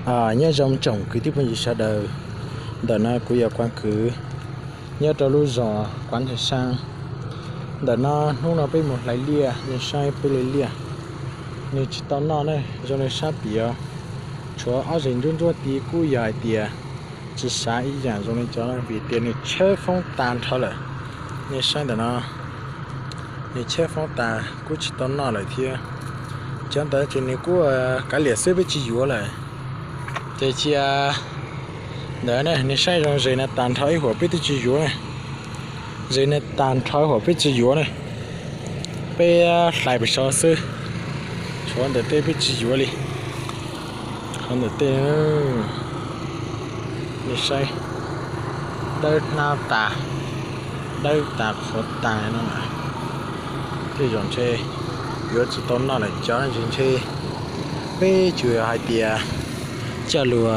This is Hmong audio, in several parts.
Nyob zoo tsoom kwv tij phooj ywg sawv daws, ntawm no kuv yog Kuav Kwv, nyob rau lub zos Kuav Nthaig Saab. Ntawm no hnub no peb mus hlais liaj, nej saib peb li liaj, nws tsis tau noj ne, zoo li sab piv os. Tshuav ob zeg ntsuab ntsuab ti kuj yog hais tias tsis sav ib yam zoo li cov no vim tias nws tshawb foob tas nrho lawm. Nej saib ntawm no, nws tshawb foob tas kuj tsis tau noj lawm thiab. Cov ntawd ces nws kuj kav liam xwb, peb tsis yuav lawm. Ces cia ntawd ne, nej saib zoo, zeg no tas nrho ib huam peb twb tsis yuav ne. Zeg no tas nrho ib huam peb tsis yuav ne. Peb hlais pes tsawg xwb, tshuav ntawm tej peb tsis yuav li. Qhov ntawm tej, nej saib, dawb hnab tas, dawb tas qhuav tas no. Tej zaum ntshe yuav tsis tau noj lawm, cov ntsis ntshe peb tsuas hais tias coj lus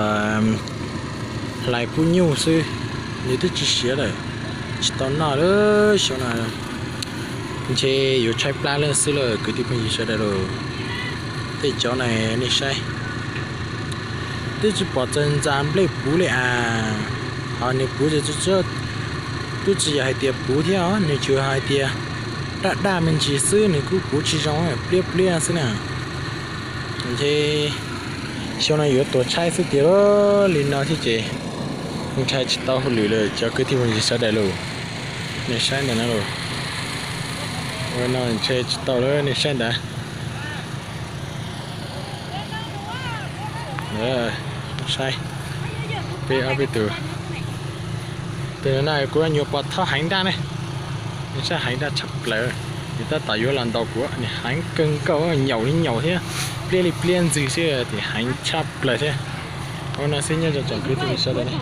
hlais pub nyuj xwb, nws twb tsis siav lawm, tsis tau noj lawm. Xyoo no ntshe yuav tshaib plab lawm xwb lauj kwv tij phooj ywg sawv daws lauj. Tej cov no nej saib, twb tsis pom txawm ntxa nplej puv li as. Ho nws puv ces twb tsis yog hais tias puv thiab os, nws tsuas hais tias daj daj me ntsis xwb, nws kuj puv tsis zoo, pliab pliab xwb na. Ntshe xyoo no yuav tuag tshaib xwb tiag li no thiab ces ntshai tsis tau hauj lwm lawm cov kwv tij phooj ywg sawv daws lauj. Nej saib ntawm no lauj, ua no ntshe tsis tau lawm, nej saib ntawd. Saib, peb ob peb tus, tus no kuv nyuam qhuav thaub heev daj ne. Nej saib heev daj tshaj plaws, nws tab tom yuav los ntaus kuv, nws heev kawg nkaus, nyaum li nyaum thiab, pliab li pliab ntxwg xwb ces heev tshaj plaws thiab. Ua no xwb nyob zoo tsoom kwv tij sawv daws ne.